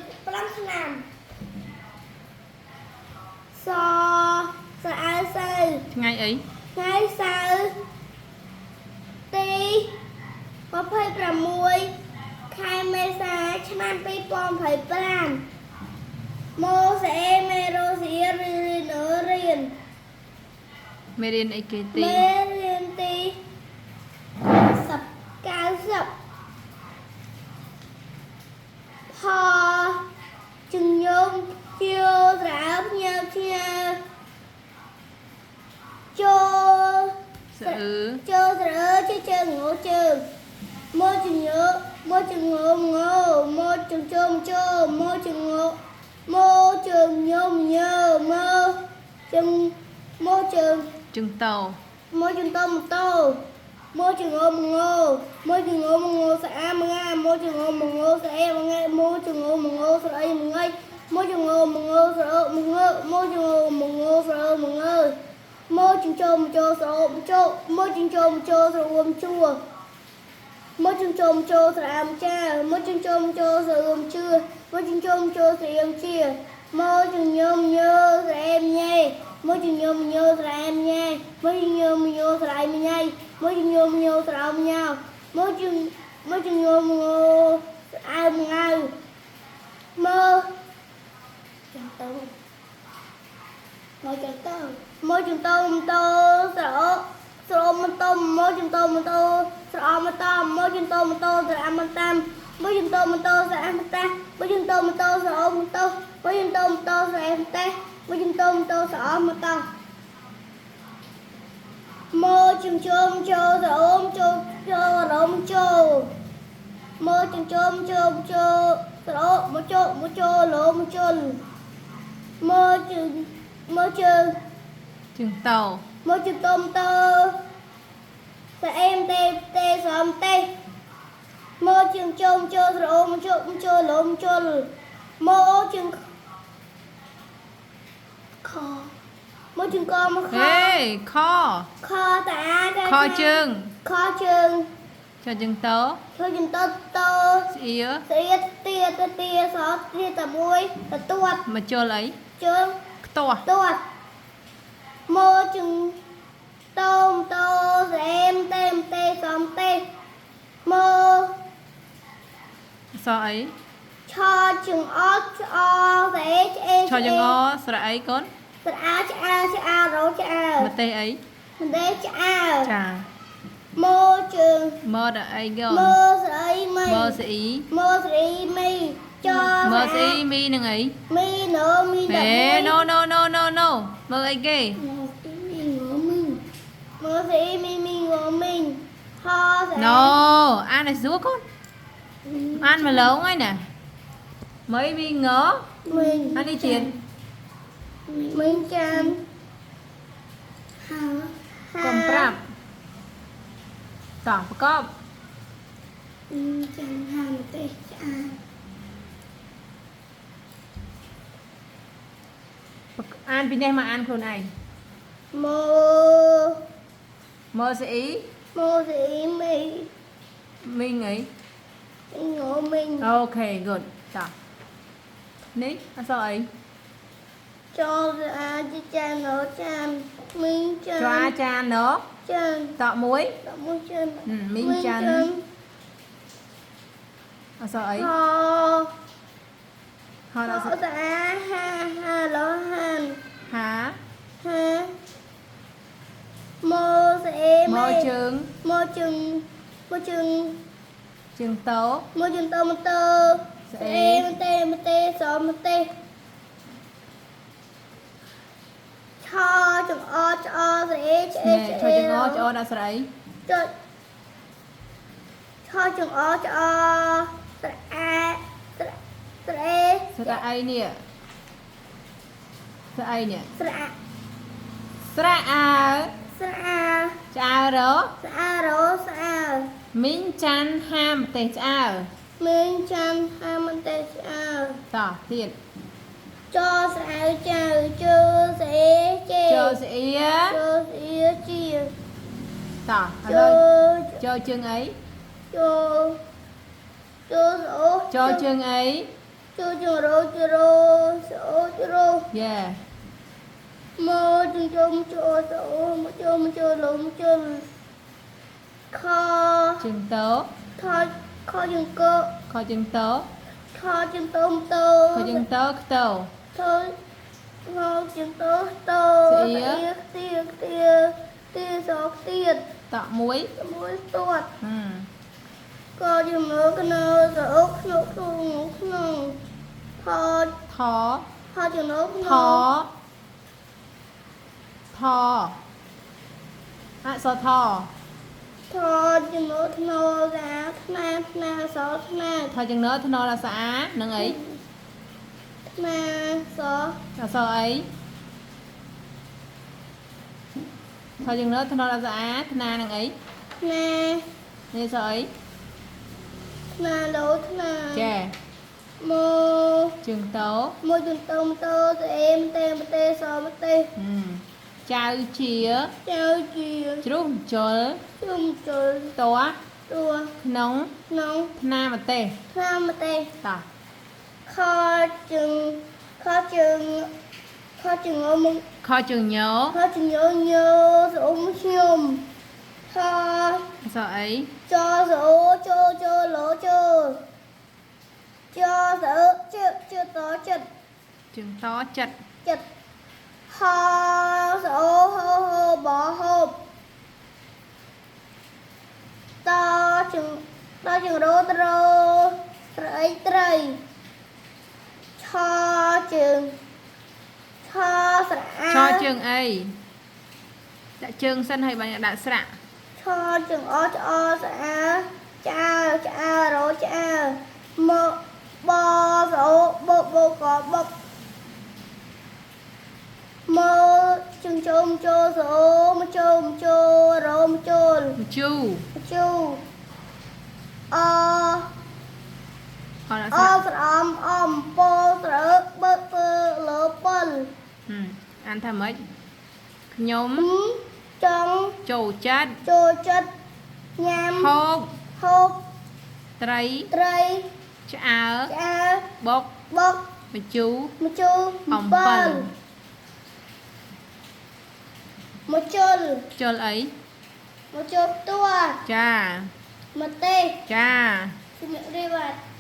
5ឆ្នាំសស្រអើសៅ ថ្ងៃអី ថ្ងៃសៅរ៍ទី26ខែមេសាឆ្នាំ2025ម៉ូសេអេមេរ៉ូស៊ីរៀនរៀន មេរៀនអីគេទី មេរៀនទី90ផជំនុំជាស្រើភ្ញើភ្ញើចូល ស្អឺ ចូលស្រើជាជើងងជើងមកជំនុំមកជំងងមកជំជុំចូលមកជំងមកជើងញោមញើមកជើងមកជើង ជើងតោ មកជំតមតោមកជំងមងមកជំងមងស្អាមងាមកជំងមងស្អែមងាមកជំងមងស្អីមងៃមកជំងមងស្អមងមកជំងមងស្អមងមកជំជុំចូលស្អមជោមកជំជុំចូលស្អមជួមកជំជុំចូលស្អាមចាមកជំជុំចូលស្អមជឿមកជំជុំចូលស្អមជាមកជំញមញើស្អែមញ៉េមកជំញមញើស្អែមញ៉េមកជំញមញើស្អែមញ៉ៃមកជំញមញើស្អមញ៉ៅមកជំមកជំញមងស្អែមងៅមកចាំទៅមកចាំទៅមកជំតមតោស្រោស្រោមតមមកជំតមតោស្រោមតមមកជំតមតោស្រោមតាមមកជំតមតោស្រោមតាមកជំតមតោស្រោមតោមកជំតមតោស្រោមតាមកជំតមតោស្រោមតោមកជំជុំចូលស្រោមចូលចូលរំចូលមកជំជុំចូលចូលស្រោមកចូលមកចូលលោមជលមកជើងមកជើង ជើងតោ មកជំទមតើស្អែមទេទេសំទេមកជើងជុំចូលស្រអូមជុំចូលលំជលមកអូជើងខមកជើងកមកខ ហេខ ខតាតា ខជើង ខជើង ចុះជើងតោ ធ្វើជើងតត ស្អៀ ស្អៀតទាតទាសទាតមួយតទួត មកជលអី ជើង ខ្ទាស់ ទួតមកជើងតោមតោស្អែមទេមទេសំទេមក អសអី ឆជើងអត់ឆ្អស្អេឆ្អេ ឆជើងអស្រៈអីកូន ស្រអាឆ្អាឆ្អារោឆ្អា ម្ទេសអី ម្ទេសឆ្អា ចា មកជើង មកដល់អីកូន មកស្អីមី មកស្អី មកស្អីមីច មកស្អីមីនឹងអី មីណូមី ហេ no no no no no មើលអីគេ មកស្អីមីងមីមកស្អីមីមីងមីហស្អី No អានឲ្យស្រួលកូនអានមកឡងហើយណាមីមីង មី អានេះទៀត មីចាំហា កុំប្រាប់តោះប្រកប ចាំហាម្ទេសឆ្អា អានពីនេះមកអានខ្លួនឯង មក មកស្អី មកស្អីមី មីងអី ងមី Okay good តោះនេះអក្សរអី ចូលអាចានណូចានមីងចាន ចអាចានណូ ចាន តមួយ តមួយចាន មីងចានអក្សរអី ហ ហត់អក្សរ ស្អាហាហាឡហាន ហា ហាមកស្អី មកជើង មកជើងមកជើង ជើងតោ មកជើងតមកតស្អីមទេមទេសមទេឆចង្អឆ្អស្អីឆ្អេ ណែ ឆ្ ឆជើងអឆ្អដល់ស្រអី ចុចឆចង្អឆ្អស្រអាស្រស្រអេ ស្រអីនេះស្រអីនេះ ស្រអា ស្រៈអើ ស្រអា ឆ្អើរ ស្រអារស្រអា មីងច័ន្ទហាម្ទេសឆ្អើ មីងចាំហាមទេសឆ្អើ តោះទៀត ចស្អៅចៅជើស្អេជេ ចូលស្អៀ ជើស្អៀជា តោះឥ ជ ឡូវ ើ ចូលជើងអី ជើជើអូ ចូលជើងអី ជ ចូលជរោជរោអូជរោ យេ មកជុំចូលចូលមកចូលមកចូលលំជុលខ ជើងតោ ថខជើងក ខជើងតោ ខជើងតោតោ ខជើងតោខ្តោ ថខជើងតោតោទៀទៀទៀសទៀត តក់មួយ មួយស្ទាត់ ហឹម កជើងកណោសអូក្នុងក្នុងក្នុងថ ថ ថជើង ថថអក្សរថ ថជើងធ្នោសាថ្នាថ្នាសថ្នា ថជើងណធ្នលស្អានឹងអី ថ្នាស អក្សរអីថជើងណធ្នលស្អាថ្នានឹងអី ថ្នា នេះអក្សរអី ថ្នាលោថ្នា ចា មក ជើងតោ មួយជន្ទមតោស្អេមទេមទេសមទេ ហឹមចៅជា ចៅជា ជ្រុះជុល ជុំជុល តោះ តួ ក្នុង ក្នុង ថ្នាមទេស ថ្នាមទេស តោះ ខជើងខជើងខជើងមក ខជើងញោ ខជើងញោស្អុំខ្ញុំខ អក្សរអី ចសអូចូលចូលលោចូលចសអជជតចិត្ត ជើងតចិត្ត ចិត្តហសអូហោហោបហូបតជើងតជើងរោត្រោត្រីត្រីឆជើងឆស្រអា ឆជើងអីដាក់ជើងសិនហើយបាញ់ដាក់ស្រៈ ឆជើងអឆ្អស្អាឆ្អើឆ្អើរោឆ្អើមកបសអូបបកបកមកជើងជុំចូលសអូមកជុំចូលរោមចូល មជូ ជូអ អត់ អ អក្សរ ស្រអំអំពោស្រើបើពើលើពិល ហឹមអានថាម៉េចខ្ញុំ ចង់ ចូលចិត្ត ចូលចិត្តញ៉ាំ ហូប ហូប ត្រី ត្រី ឆ្អើ ឆ្អើ បុក បុក ម្ជូ ម្ជូរ អំពិល ម្ជុល ជុលអី ម្ជុលផ្ទួ ចា ម្ទេស ចា ជំរាបលាបាទ។